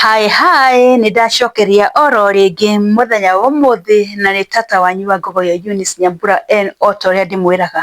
Hi hi, nĩ ndacokeria oro rĩngĩ mũthenya wa ũmũthĩ na nĩ tata wanyu wa Ngogoyo Eunice Nyambura N o ta ũrĩa ndĩmwĩraga.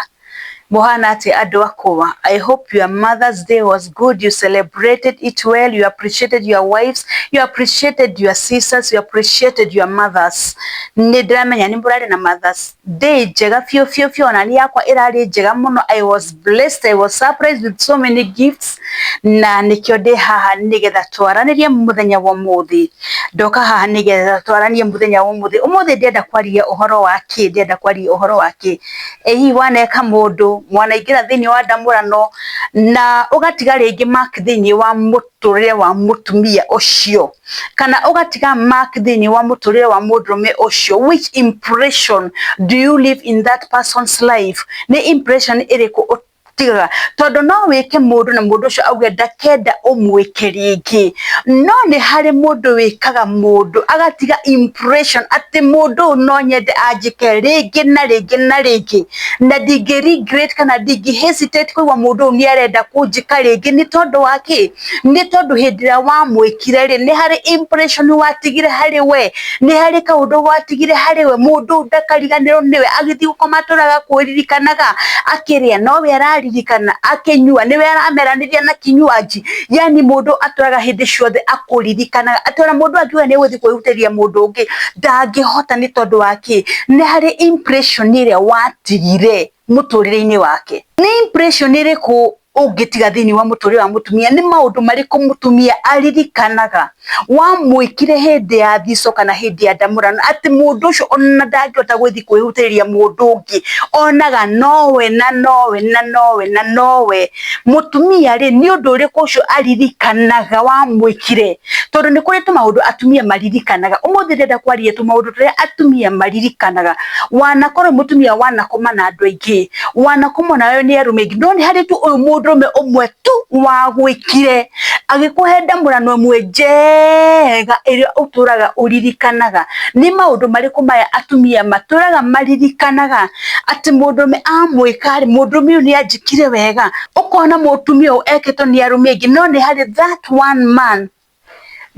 Mũhana atĩa andũ akwa? I hope your Mother's Day was good, you celebrated it well, you appreciated your wives, you appreciated your sisters, you appreciated your mothers. Nĩ ndĩramenya nĩ mũrarĩ na Mother's Day njega biũ biũ biũ, ona niĩ yakwa ĩrarĩ njega mũno. I was blessed, I was surprised with so many gifts, na nĩkĩo ndĩ haha nĩgetha twaranĩrie mũthenya wa ũmũthĩ. Ndoka haha nĩgetha twaranie mũthenya wa ũmũthĩ. Ũmũthĩ ndĩrenda kwaria ũhoro wa kĩ? Ndĩrenda kwaria ũhoro wa kĩ? Ĩ hihi waneka mũndũ, mwanaingĩra thĩinĩ wa ndamũrano na ũgatiga rĩngĩ mark thĩinĩ wa mũtũrĩre wa mũtumia ũcio, kana ũgatiga mark thĩinĩ wa mũtũrĩre wa mũndũrũme ũcio, which impression do you leave in that person's life? Nĩ impression ĩrĩkũ ũtigaga? Tondũ no wĩke mũndũ na mũndũ ũcio auge ndakenda ũmwĩke rĩngĩ, no nĩ harĩ mũndũ wĩkaga mũndũ agatiga impression atĩ mũndũ ũyũ no nyende anjĩke rĩngĩ na rĩngĩ na rĩngĩ, na ndingĩ regret kana ndingĩ hesitate kũigua mũndũ ũyũ nĩ arenda kũnjĩka rĩngĩ. Nĩ tondũ wa kĩ? Nĩ tondũ hĩndĩ ĩrĩa wamwĩkire rĩ, nĩ harĩ impression watigire harĩ we, nĩ harĩ kaũndũ watigire harĩ we. Mũndũ ũyũ ndakariganĩrwo nĩwe, agĩthiĩ gũkoma atũraga kwĩririkanaga, akĩrĩa nowe araririkana, akĩnyua nĩwe arameranĩria na kinywaji. Yani mũndũ atũraga hĩndĩ ciothe akũririkanaga, atĩ ona mũndũ angiuga nĩ egũthiĩ kwĩhutĩria mũndũ ũngĩ ndangĩhota. Nĩ tondũ wa kĩ? Nĩ harĩ impression ĩrĩa watigire mũtũrĩre-inĩ wake. Nĩ impression ĩrĩkũ ũngĩtiga thĩinĩ wa mũtũrĩre wa mũtumia? Nĩ maũndũ marĩkũ mũtumia aririkanaga wamwĩkire hĩndĩ ya thico kana hĩndĩ ya ndamũrano, atĩ mũndũ ũcio ona ndangĩhota gũthiĩ kwĩhutĩrĩria mũndũ ũngĩ, onaga nowe na nowe na nowe na nowe? Mũtumia rĩ, nĩ ũndũ ũrĩkũ ũcio aririkanaga wamwĩkire? Tondũ nĩ kũrĩ tũmaũndũ atumia maririkanaga. Ũmũthĩ ndĩrenda kwaria tũmaũndũ tũrĩa atumia maririkanaga. Wanakorwo mũtumia wanakoma na andũ aingĩ, wanakoma nawe nĩ arũme aingĩ, no nĩ harĩ tu ũyũ mũndũrũme ũmwe tu wagwĩkire agĩkũhe ndamũrano ĩmwe njega ĩrĩa ũtũraga ũririkanaga. Nĩ maũndũ marĩkũ maya atumia matũraga maririkanaga atĩ mũndũrũme amwĩka rĩ, mũndũrũme ũyũ nĩ anjĩkire wega? Ũkona mũtumia ũyũ ekĩtwo nĩ arũme aingĩ, no nĩ harĩ that one man,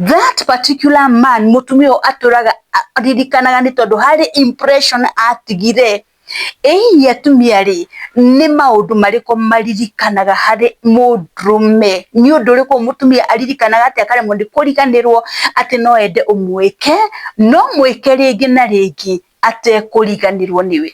that particular man, mũtumia ũyũ atũraga aririkanaga nĩ tondũ harĩ impression atigire. Ĩ hihi atumia rĩ, nĩ maũndũ marĩkũ maririkanaga harĩ mũndũrũme? Nĩ ũndũ ũrĩkũ mũtumia aririkanaga atĩ akaremwo nĩ kũriganĩrwo, atĩ no ende ũmwĩke, no mwĩke rĩngĩ na rĩngĩ atekũriganĩrwo nĩwe?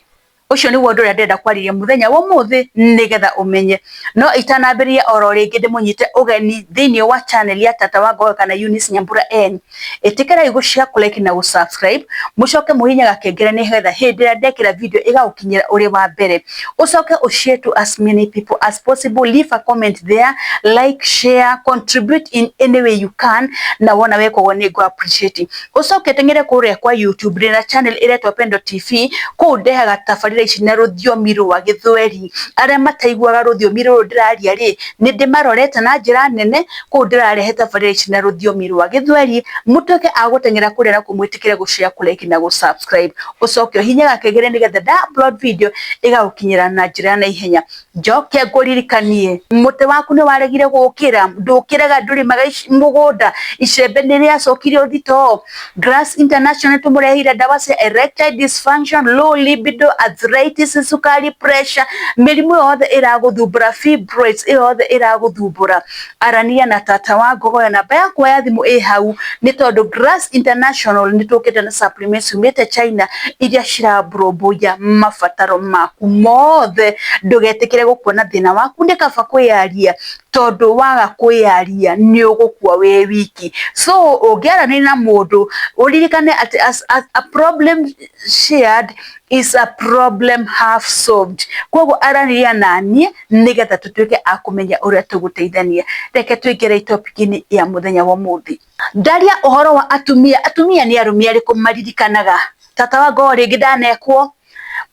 Ũcio nĩguo ũndũ ũrĩa ndĩrenda kwarĩria mũthenya wa ũmũthĩ nĩgetha ũmenye. No itanambĩrĩria, oro rĩngĩ ndĩmũnyite ũgeni thĩinĩ wa channel ya Tata wa Ngogoyo kana Eunice Nyambura N. Ĩtĩkĩrai gũ-share, kũ-like na gũ-subscribe, mũcoke mũhihinye gakengere nĩgetha hĩndĩ ĩrĩa ndekĩra video ĩgagũkinyĩra ũrĩ wa mbere. Ũcoke ũshare to as many people as possible, leave a comment there, like, share, contribute in any way you can, na wona weka ũguo nĩ ngũ appreciate. Ũcoke teng'ere kũrĩa kwa YouTube, ndĩna channel ĩretwo Pendo TV. Kũu ndehaga tabarĩra ici na rũthiomi rwa Gĩthweri. Arĩa mataiguaga rũthiomi rũrũ ndĩraria rĩ, nĩ ndĩmarorete na njĩra nene. Kũu ndĩrarehe tabarĩra ici na rũthiomi rwa Gĩthweri. Mũtuĩke a gũteng'era kũrĩa na kũmwĩtĩkĩre gũ-share, kũ-like na gũ-subscribe. Ũcoke ũhihinye gakengere nĩgetha nda upload video ĩgagũkinyĩra na njĩra ya naihenya. Njoke ngũririkanie, mũtĩ waku nĩ waregire gũkĩra, ndũkĩraga, ndũrĩmaga mũgũnda, icembe nĩ rĩacokire thitoo, Grass International tũmũrehire ndawa cia erectile dysfunction, low libido, arthritis, cukari, pressure, mĩrimũ yothe ĩragũthumbũra, fibroids yothe ĩragũthumbũra, arania na Tata wa Ngogoyo. Namba yakwa ya thimũ ĩ hau, nĩ tondũ Grass International nĩ tũkĩte na supplements ciumĩte China iria cirambũrũmbũiya mabataro maku mothe. Ndũgetĩkĩre gũkua na thĩna waku, nĩ kaba kwĩyaria, tondũ waga kwĩyaria nĩ ũgũkua wĩ wiki. So ũngĩaranĩria na mũndũ, ũririkane atĩ a problem shared is a problem half solved. Koguo aranĩria naniĩ nĩgetha tũtuĩke a kũmenya ũrĩa tũgũteithania. Reke tũingĩre topic-inĩ ya mũthenya wa ũmũthĩ. Ndaria ũhoro wa atumia. Atumia nĩ arũme arĩkũ maririkanaga? Tata wa Ngogo rĩngĩ ndanekwo,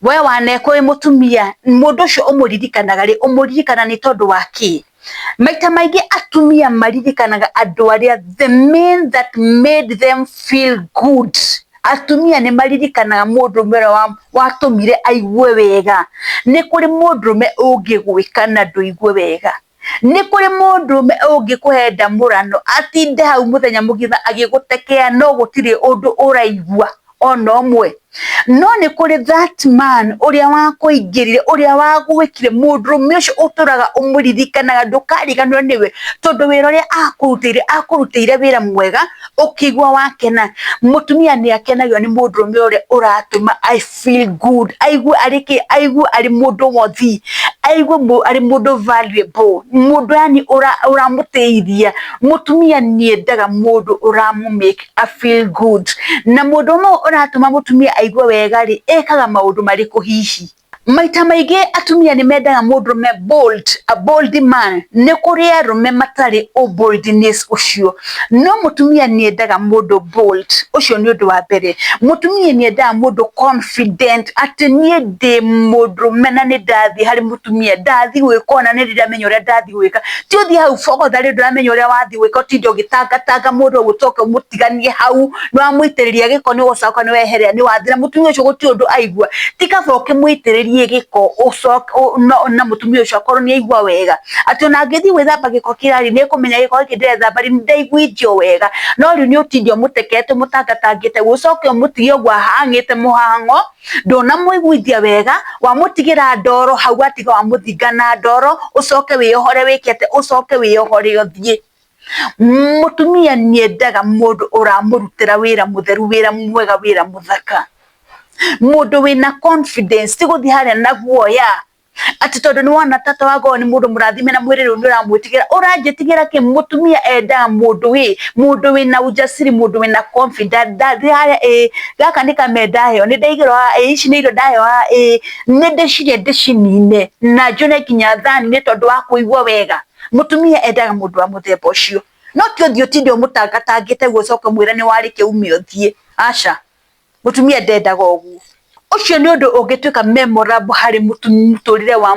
we wanekwo wĩ mũtumia, mũndũ ũcio ũmũririkanaga rĩ, ũmũririkana nĩ tondũ wa kĩ? Maita maingĩ atumia maririkanaga andũ arĩa, the men that made them feel good. Atumia nĩ maririkanaga mũndũrũme ũrĩa watũmire aigue wega. Nĩ kũrĩ mũndũrũme ũngĩgwĩka na ndũigue wega. Nĩ kũrĩ mũndũrũme ũngĩkũhe ndamũrano atinde hau mũthenya mũgima agĩgũtekea no gũtirĩ ũndũ ũraigua ona ũmwe. No nĩ kũrĩ that man ũrĩa wakũingĩrire, ũrĩa wagwĩkire, mũndũrũme ũcio ũtũraga ũmũririkanaga, ndũkariganĩrwo nĩwe, tondũ wĩra ũrĩa akũrutĩire, akũrutĩire wĩra mwega, ũkĩigua wakena. Mũtumia nĩ akenagio nĩ mũndũrũme ũrĩa ũratũma I feel good, aigue arĩ kĩ, aigue arĩ mũndũ wothi, aigue arĩ mũndũ valuable, mũndũ yani ũramũtĩithia. Mũtumia nĩ endaga mũndũ ũramũ make a feel good. Na mũndũ ũmwe ũratũma mũtumia aigue wega rĩ, ekaga maũndũ marĩkũ hihi? Maita maingĩ atumia nĩ mendaga mũndũrũme bold, a bold man. Nĩ kũrĩ arũme matarĩ ũ boldness ũcio, no mũtumia nĩ endaga mũndũ bold. Ũcio nĩ ũndũ wa mbere. Mũtumia nĩ endaga mũndũ confident, atĩ niĩ ndĩ mũndũrũme na nĩ ndathiĩ harĩ mũtumia, ndathiĩ gwĩka ũna nĩ ndĩramenya ũrĩa ndathiĩ gwĩka. Ti ũthiĩ hau bogotha rĩ, ndũramenya ũrĩa wathiĩ gwĩka, ũtinde ũgĩtangatanga mũndũ ũcoke ũmũtiganie hau, nĩ wamũitĩrĩria gĩko, nĩ ũgũcoka nĩ weherera, nĩ wathira. Mũtumia ũcio gũtirĩ ũndũ aigua. Ti kaba ũkĩmũitĩrĩrie gĩko ũcoke na mũtumia ũcio akorwo nĩ aigua wega, atĩ ona angĩthiĩ gwĩthamba gĩko kĩrĩa rĩ, nĩ ekũmenya gĩko gĩkĩ ndĩrethamba rĩ, nĩ ndaiguithio wega. No rĩu nĩ ũtinde ũmũtekete ũmũtangatangĩte, ũcoke ũmũtige ũguo ahang'ĩte mũhang'o, ndũnamũiguithia wega, wamũtigĩra ndoro hau, watiga wamũthinga na ndoro, ũcoke wĩyohore wĩke atĩa, ũcoke wĩyohore ũthiĩ. Mũtumia nĩ endaga mũndũ ũramũrutĩra wĩra mũtheru, wĩra mwega, wĩra mũthaka, mũndũ wĩna confidence, ti gũthiĩ harĩa na guoya atĩ tondũ nĩ wona tata wakwa nĩ mũndũ mũrathime na mwĩrĩ rĩu nĩ ũramwĩtigĩra. Ũranjĩtigĩra kĩ? Mũtumia endaga mũndũ wĩ mũndũ wĩna ujasiri, mũndũ wĩna confidence. Ndathiĩ harĩa, ĩ gaka nĩ kame ndaheo, nĩ ndaigĩrwo haha, ĩ ici nĩ irio ndaheo haha, ĩ nĩ ndĩcirĩe ndĩcinine na njũne nginya thani nĩ tondũ wa kũigua wega. Mũtumia endaga mũndũ wa mũthemba ũcio, no ti ũthiĩ ũtinde ũmũtangatangĩte ũguo ũcoke ũmwĩre nĩ warĩkia ume ũthiĩ. Aca, mũtumia ndendaga ũguo. Ũcio nĩ ũndũ ũngĩtuĩka memorable harĩ mũtũrĩre wa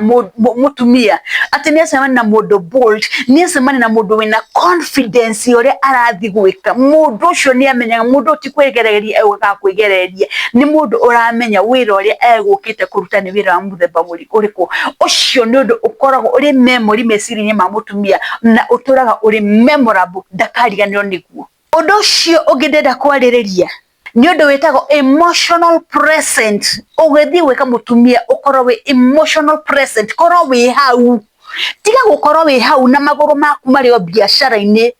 mũtumia, atĩ nĩ acemania na mũndũ bold, nĩ acemania na mũndũ wĩna confidence ũrĩa arathiĩ gwĩka. Mũndũ ũcio nĩ amenyaga mũndũ ũyũ ti kwĩgereria egũkaga kwĩgereria, nĩ mũndũ ũramenya wĩra ũrĩa egũkĩte kũruta nĩ wĩra wa mũthemba ũrĩkũ. Ũcio nĩ ũndũ ũkoragwo ũrĩ memory meciria-inĩ ma mũtumia na ũtũraga ũrĩ memorable, ndakariganĩrwo nĩguo. Ũndũ ũcio ũngĩ ndĩrenda kwarĩrĩria nĩ ũndũ wĩtagwo emotional present. Ũgĩthiĩ gwĩka mũtumia ũkorwo wĩ emotional present, korwo wĩ hau, tiga gũkorwo wĩ hau na magũrũ maku marĩ o biacara-inĩ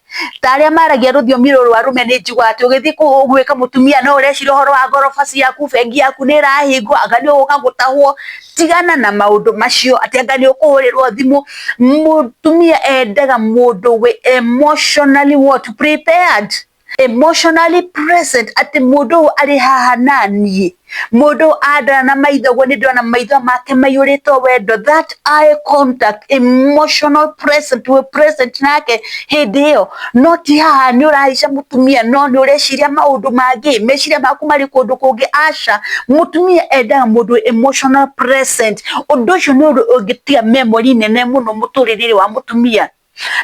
ta arĩa maragia rũthiomi rũrũ rwa arũme. Nĩ njiguaga atĩ ũgĩthiĩ gwĩka mũtumia no ũreciria ũhoro wa ngoroba ciaku, bengi yaku nĩ ĩrahingwo, anga nĩ ũgũka gũtahwo. Tigana na maũndũ macio atĩ anga nĩ ũkũhũrĩrwo thimũ. Mũtumia endaga mũndũ wĩ emotionally what? Prepared, emotionally present, atĩ mũndũ ũyũ arĩ haha naniĩ, mũndũ ũyũ andora na maitho ũguo nĩ ndĩrona maitho make maiyũrĩtwo wendo, that eye contact, emotional present, wĩ present nake hĩndĩ ĩyo. No ti haha nĩ ũrahaica mũtumia no nĩ ũreciria maũndũ mangĩ, meciria maku marĩ kũndũ kũngĩ. Aca, mũtumia endaga mũndũ emotional present. Ũndũ ũcio nĩ ũndũ ũngĩtiga memory nene mũno mũtũrĩre-inĩ wa mũtumia.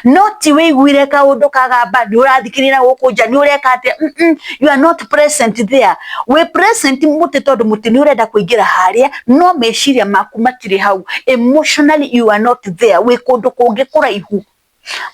No ti wĩiguire kaũndũ kagamba nĩ ũrathikĩrĩria na gũkũ nja, nĩ ũreka atĩa, you are not present there. Wĩ present mũtĩ tondũ mũtĩ nĩ ũrenda kũingĩra harĩa, no meciria maku matirĩ hau. Emotionally you are not there, wĩ kũndũ kũngĩ kũraihu.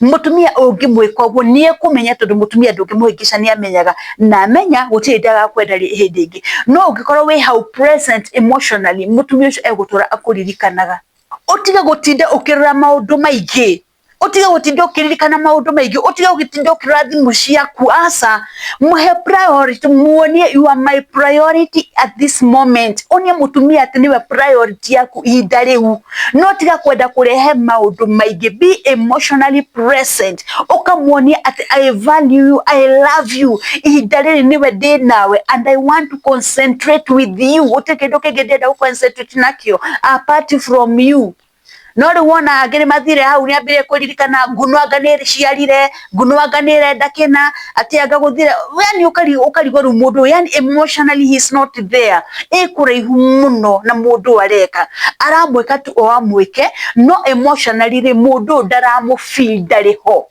Mũtumia ũngĩmwĩka ũguo nĩ ekũmenya, tondũ mũtumia ndũngĩmũhĩngĩca, nĩ amenyaga, na amenya gũtirĩ hĩndĩ agakwenda hĩndĩ ĩngĩ. No ũngĩkorwo wĩ hau present emotionally, mũtumia ũcio egũtũra akũririkanaga. Ũtige gũtinda ũkĩrora maũndũ maingĩ, ũtige gũtinda ũkĩririkana maũndũ maingĩ, ũtige gũtinda ũkĩrora thimũ ciaku. Aca, mũhe priority, muonie you are my priority at this moment. Onie mũtumia atĩ nĩwe priority yaku ihinda rĩu, no tiga kwenda kũrehe maũndũ maingĩ. Be emotionally present, ũkamuonia atĩ I value you, I love you, ihinda rĩrĩ nĩwe ndĩ nawe and I want to concentrate with you. Gũtirĩ kĩndũ kĩngĩ ndĩrenda gũ concentrate nakĩo apart from you. No rĩu wona angĩ nĩ mathire hau, nĩ ambĩrĩria kũririkana nguno anga nĩ ĩciarire, nguno anga nĩ ĩrenda kĩna, atĩ anga gũthire, yani ũkarigwo rĩu mũndũ, yani emotionally he is not there, ĩ kũraihu mũno na mũndũ ũyũ areka, aramwĩka tu o amwĩke, no emotionally rĩ, mũndũ ũyũ ndaramũ feel, ndarĩ ho.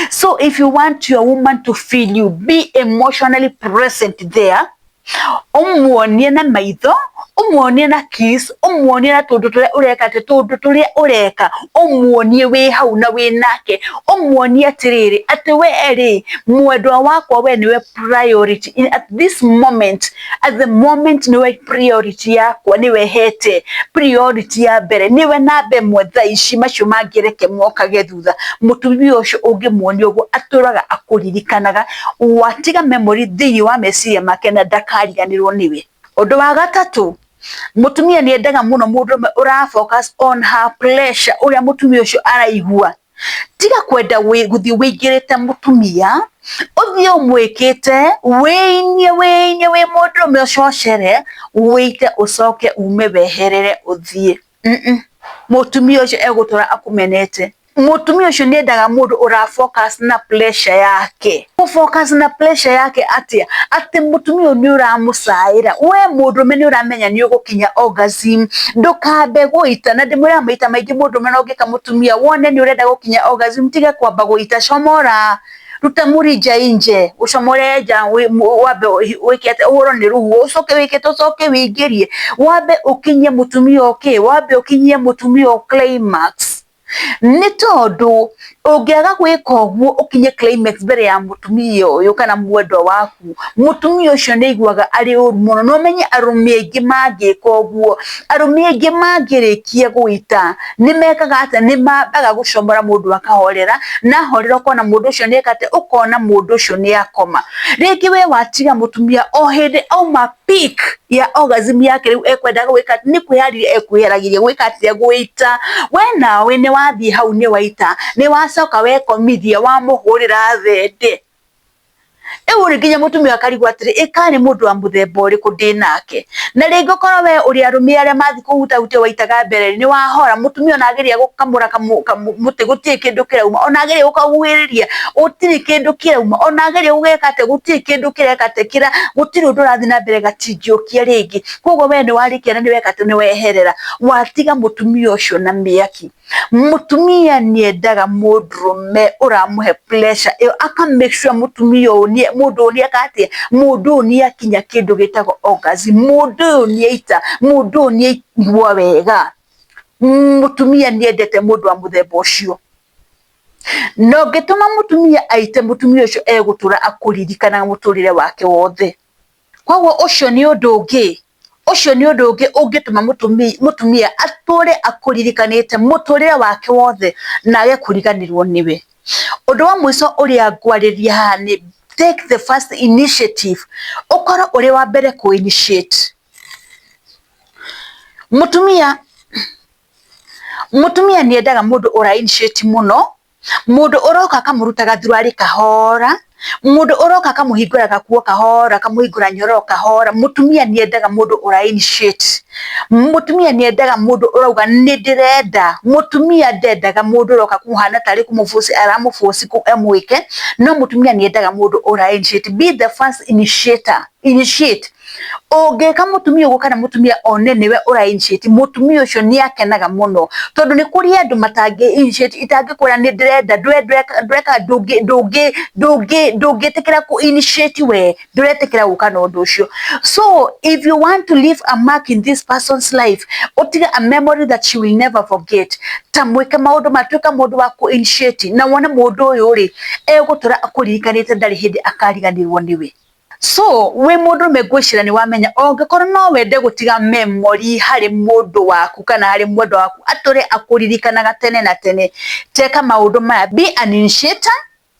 So if you want your woman to feel you, be emotionally present there. Ũmuonie na maitho, ũmuonie na kiss, ũmuonie na tũũndũ tũrĩa ũreka atĩ tũũndũ tũrĩa ũreka, ũmuonie wĩ hau na wĩ nake, ũmuonie atĩrĩrĩ, atĩ we rĩ, mwendwa wakwa we nĩwe priority at this moment, at the moment nĩwe priority yakwa, nĩwe hete priority ya mbere, nĩwe namba ĩmwe thaa ici, macio mangĩ reke mokage thutha. Mũtumia ũcio ũngĩmuonia ũguo atũraga akũririkanaga, watiga memory thĩinĩ wa meciria make na ndakariganĩrwo nĩwe. Ũndũ wa gatatũ, mũtumia nĩ endaga mũno mũndũrũme ũra focus on her pleasure, ũrĩa mũtumia ũcio araigua. Tiga kwenda gũthiĩ wĩingĩrĩte mũtumia, ũthiĩ ũmwĩkĩte, wĩinie wĩinie wĩ mũndũrũme ũcocere, wĩite ũcoke ume weherere ũthiĩ. Mũtumia ũcio egũtũra akũmenete. Mũtumia ũcio nĩ endaga mũndũ ũra focus na pleasure yake. Kũ focus na pleasure yake atĩa? Atĩ mũtumia ũyũ nĩ ũramũcaĩra. We mũndũrũme nĩ ũramenya nĩ ũgũkinya orgasm, ndũkambe gũita. Na ndĩmwĩraga maita maingĩ mũndũrũme na ũngĩka mũtumia wone nĩ ũrenda gũkinya orgasm, tiga kwamba gũita, comora. Ruta mũrija nje, ũcomore nja wambe wĩke atĩa, ũhũrwo nĩ rũhuho, ũcoke wĩke atĩa, ũcoke wĩingĩrie. Wambe ũkinyie mũtumia ũkĩ, wambe ũkinyie mũtumia ũ climax. Nĩ tondũ ũngĩaga gwĩka ũguo ũkinye climax mbere ya mũtumia ũyũ kana mwendwa waku, mũtumia ũcio nĩ aiguaga arĩ ũru mũno. Na ũmenye arũme aingĩ mangĩka ũguo, arũme aingĩ mangĩrĩkia gũita, nĩ mekaga atĩa, nĩ mambaga gũcomora mũndũ akahorera, na ahorera ũkona mũndũ ũcio nĩ eka atĩa, ũkona mũndũ ũcio nĩ akoma. Rĩngĩ we watiga mũtumia o hĩndĩ auma peak ya orgasm yake rĩu ekwendaga gwĩka nĩ kwĩharĩria ekwĩharagĩria gwĩka atĩa, gũita. We nawe nĩ wathiĩ hau nĩ waita, nĩ wacoka wekomithia wamũhũrĩra thende. Rĩu rĩ nginya mũtumia akarigwo atĩrĩ, ĩ karĩ mũndũ wa mũthemba ũrĩkũ ndĩ nake? Na rĩngĩ ũkorwo we ũrĩ arũme arĩa mathiĩ kũhutahutia waitaga mbere nĩ wahora, mũtumia ona ageria gũkamũra mũtĩ gũtirĩ kĩndũ kĩrauma, ona ageria gũkahuhĩrĩria gũtirĩ kĩndũ kĩrauma, ona ageria gũgeka atĩa gũtirĩ kĩndũ kĩreka atĩa kĩra, gũtirĩ ũndũ ũrathiĩ na mbere gatingĩũkia rĩngĩ. Koguo we nĩ warĩkia na nĩ weka atĩ nĩ weherera, watiga mũtumia ũcio na mĩaki. Mũtumia nĩ endaga mũndũrũme ũramũhe pleasure ĩyo, aka make sure mũtumia ũyũ mũndũ ũyũ nĩ eka atĩa, mũndũ ũyũ nĩ akinya kĩndũ gĩtagwo orgasm, mũndũ ũyũ nĩ aita, mũndũ ũyũ nĩ aigua wega. Mũtumia nĩ endete mũndũ wa mũthemba ũcio. Na ũngĩtũma mũtumia aite, mũtumia ũcio egũtũra akũririkanaga mũtũrĩre wake wothe. Koguo ũcio nĩ ũndũ ũngĩ, ũcio nĩ ũndũ ũngĩ ũngĩtũma mũtumia atũre akũririkanĩte mũtũrĩre wake wothe na age kũriganĩrwo nĩwe. Ũndũ wa mũico ũrĩa ngwarĩria haha nĩ take the first initiative, ũkorwo ũrĩ wa mbere kũ initiate. Mũtumia nĩ endaga mũndũ ũra initiate mũno, mũndũ ũroka akamũruta gathurari kahora, mũndũ ũroka akamũhingũra gakuo kahora, akamũhingũra nyororo kahora. Mũtumia nĩ endaga mũndũ ũra initiate. Mũtumia nĩ endaga mũndũ ũrauga nĩ ndĩrenda. Mũtumia ndendaga mũndũ ũroka kũhana tarĩ kũmũ force aramũ force amwĩke, no mũtumia nĩ endaga mũndũ ũra initiate. Be the first initiator, initiate. Ũngĩka mũtumia ũguo kana mũtumia one nĩwe ũra initiate, mũtumia ũcio nĩ akenaga mũno, tondũ nĩ kũrĩ andũ matangĩ initiate, itangĩkwĩra nĩ ndĩrenda, ndũreka ndũngĩtĩkĩra kũ initiate we, ndũretĩkĩra gũka na ũndũ ũcio. So if you want to leave a mark in this person's life, ũtige a memory that she will never forget, ta mwĩke maũndũ ma tuĩka mũndũ wa kũ initiate, na wone mũndũ ũyũ rĩ, egũtũra akũririkanĩte ndarĩ hĩndĩ akariganĩrwo nĩwe. So wĩ mũndũrũme ngwĩciria nĩ wamenya ũngĩkorwo no wende gũtiga memory harĩ mũndũ waku kana harĩ mwendwa waku atũre akũririkanaga tene na tene, teka maũndũ maya: be an initiator,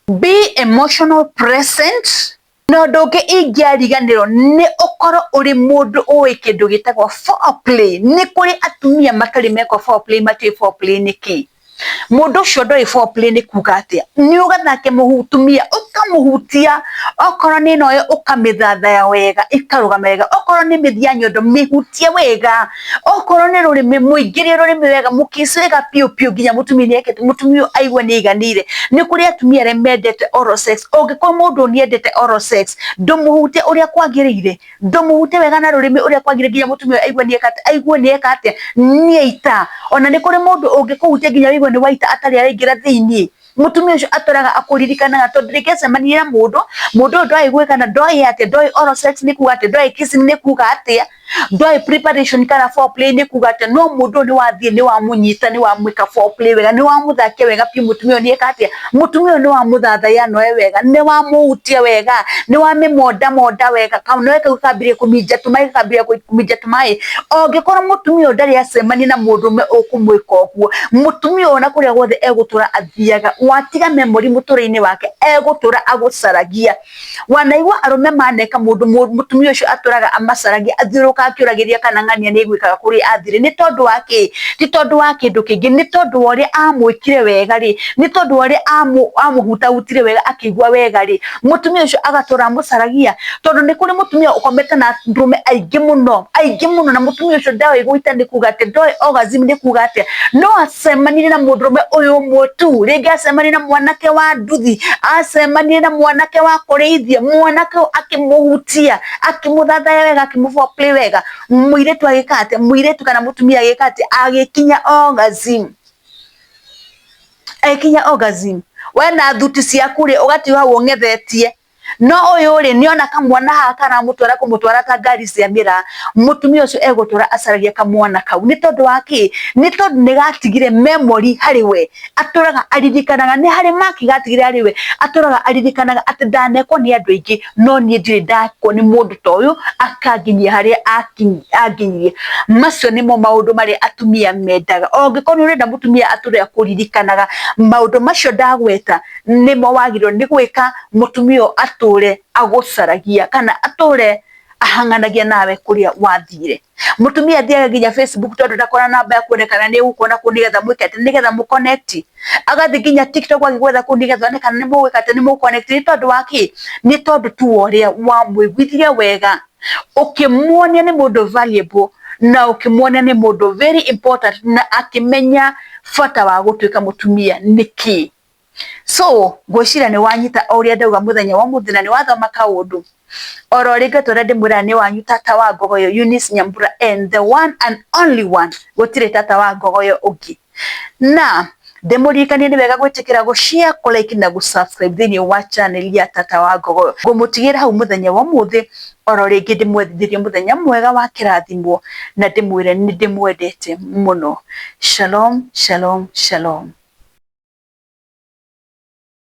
be emotional present. Na ũndũ ũngĩ ingĩariganĩrwo nĩ ũkorwo ũrĩ mũndũ ũĩ kĩndũ gĩtagwo foreplay. Nĩ kũrĩ atumia matarĩ mekwo foreplay, matiũĩ foreplay nĩ kĩĩ. Mũndũ ũcio ndoĩ foreplay nĩ kuga atĩa. Nĩ ũgathake mũtumia ũkamũhutia, okorwo nĩ ĩno ũkamĩthathaya wega ĩkarũgama wega, okorwo nĩ mĩthia nyondo mĩhutie wega, okorwo nĩ rũrĩmĩ mũingĩrie rũrĩmĩ wega, mũkiss wega piũ piũ nginya mũtumia nĩ mũtumia ũyũ aigue nĩ aiganĩire. Nĩ kũrĩ atumia arĩa mendete oral sex. Ũngĩkorwo mũndũ nĩ endete oral sex, ndũmũhutie ũrĩa kwagĩrĩire, ndũmũhutie wega na rũrĩmĩ ũrĩa kwagĩrĩire nginya mũtumia ũyũ aigue nĩ eka atĩa, aigue nĩ eka atĩa, nĩ aita. Ona nĩ kũrĩ mũndũ ũngĩkũhutia nginya ũigue nĩ waita atarĩ araingĩra thĩiniĩ. Mũtumia ũcio atũraga akũririkanaga tondũ rĩngĩ acemanirie na mũndũ, mũndũ ũyũ ndoĩ gwĩka na ndoĩ atĩa, ndoĩ oral sex nĩ kuga atĩa, ndoĩ kissing nĩ kuga atĩa, ndoĩ preparation kana foreplay nĩ kuga atĩa, no mũndũ ũyũ nĩ wathiĩ nĩ wamũnyita nĩ wamwĩka foreplay wega, nĩ wamũthakia wega biũ, mũtumia ũyũ nĩ eka atĩa, mũtumia ũyũ nĩ wamũthathaiya noe wega, nĩ wamũhutia wega, nĩ wamĩmonda monda wega, kanoe kau gakambĩrĩria kũminja tũmaĩ, gakambĩrĩria kũminja tũmaĩ. Angĩkorwo mũtumia ũyũ ndarĩ acemania na mũndũrũme ũkũmwĩka ũguo, mũtumia ũyũ ona kũrĩa guothe egũtũra athiaga, watiga memory mũtũrĩre-inĩ wake, egũtũra agũcaragia. Wanaigua arũme maneka mũndũ, mũtumia ũcio atũraga amacaragia, athiũrũrũkaga akĩũragĩria kana ng'ania nĩ aiguĩkaga kũrĩa athire. Nĩ tondũ wa kĩ? Ti tondũ wa kĩndũ kĩngĩ, nĩ tondũ wa ũrĩa amwĩkire wega rĩ, nĩ tondũ wa ũrĩa amũhutahutire wega akĩigua wega rĩ, mũtumia ũcio agatũra amũcaragia. Tondũ nĩ kũrĩ mũtumia ũkomete na arũme aingĩ mũno, aingĩ mũno, na mũtumia ũcio ndoĩ gũita nĩ kuga atĩa, ndoĩ orgasm nĩ kuga atĩa, no acemanirie na mũndũrũme ũyũ ũmwe tu, rĩngĩ acemanirie na mwanake wa nduthi, acemanirie na mwanake wa kũrĩithia, mwanake ũyũ akĩmũhutia, akĩmũthathaya wega, akĩmũ foreplay wega, mũirĩtu agĩka atĩa, mũirĩtu kana mũtumia agĩka atĩa, agĩkinya orgasm, agĩkinya orgasm, we na thuti ciaku rĩ, ũgatigwo hau ũng'ethetie. No ũyũ rĩ, nĩ ona kamwana haha karamũtwara kũmũtwara ta ngari cia mĩraa, mũtumia ũcio egũtũra acaragia kamwana kau. Nĩ tondũ wa kĩ? Nĩ tondũ nĩ gatigire memory harĩ we, atũraga aririkanaga, nĩ harĩ mark gatigire harĩ we, atũraga aririkanaga atĩ ndanekwo nĩ andũ aingĩ, no niĩ ndirĩ ndekwo nĩ mũndũ ta ũyũ akanginyia harĩa anginyirie. Macio nĩmo maũndũ marĩa atumia mendaga. Ũngĩkorwo nĩ ũrenda mũtumia atũre akũririkanaga, maũndũ macio ndagweta, nĩmo wagĩrĩirwo nĩ gwĩka mũtumia ũyũ atũre agũcaragia kana atũre ahang'anagia nawe kũrĩa wathire. Mũtumia athiaga nginya Facebook tondũ ndakora namba yaku one kana nĩ egũkuona kũu nĩgetha mwĩke atĩ, nĩgetha mũ connect. Agathiĩ nginya TikTok agĩgwetha kũu nĩgetha one kana nĩ mũgwĩka atĩ, nĩ mũgũ connect. Nĩ tondũ wa kĩ? Nĩ tondũ tu wa ũrĩa wamũiguithirie wega, ũkĩmuonia nĩ mũndũ valuable na ũkĩmuonia nĩ mũndũ very important na akĩmenya bata wa gũtuĩka mũtumia nĩ kĩ. So ngwĩciria nĩ wanyita o ũrĩa ndauga mũthenya wa ũmũthĩ na nĩ wathoma kaũndũ. Oro rĩngĩ ta ũrĩa ndĩmwĩraga nĩ wanyu tata wa Ngogoyo Eunice Nyambura and the one and only one, gũtirĩ tata wa Ngogoyo ũngĩ. Na ndĩmũririkanie nĩ wega gwĩtĩkĩra gũ share, kũ like na gũ subscribe thĩinĩ wa channel ya tata wa Ngogoyo. Ngũmũtigĩra hau mũthenya wa ũmũthĩ, oro rĩngĩ ndĩmwendithĩrie mũthenya mwega wa kĩrathimo na ndĩmwĩre nĩ ndĩmwendete mũno. Shalom, shalom, shalom.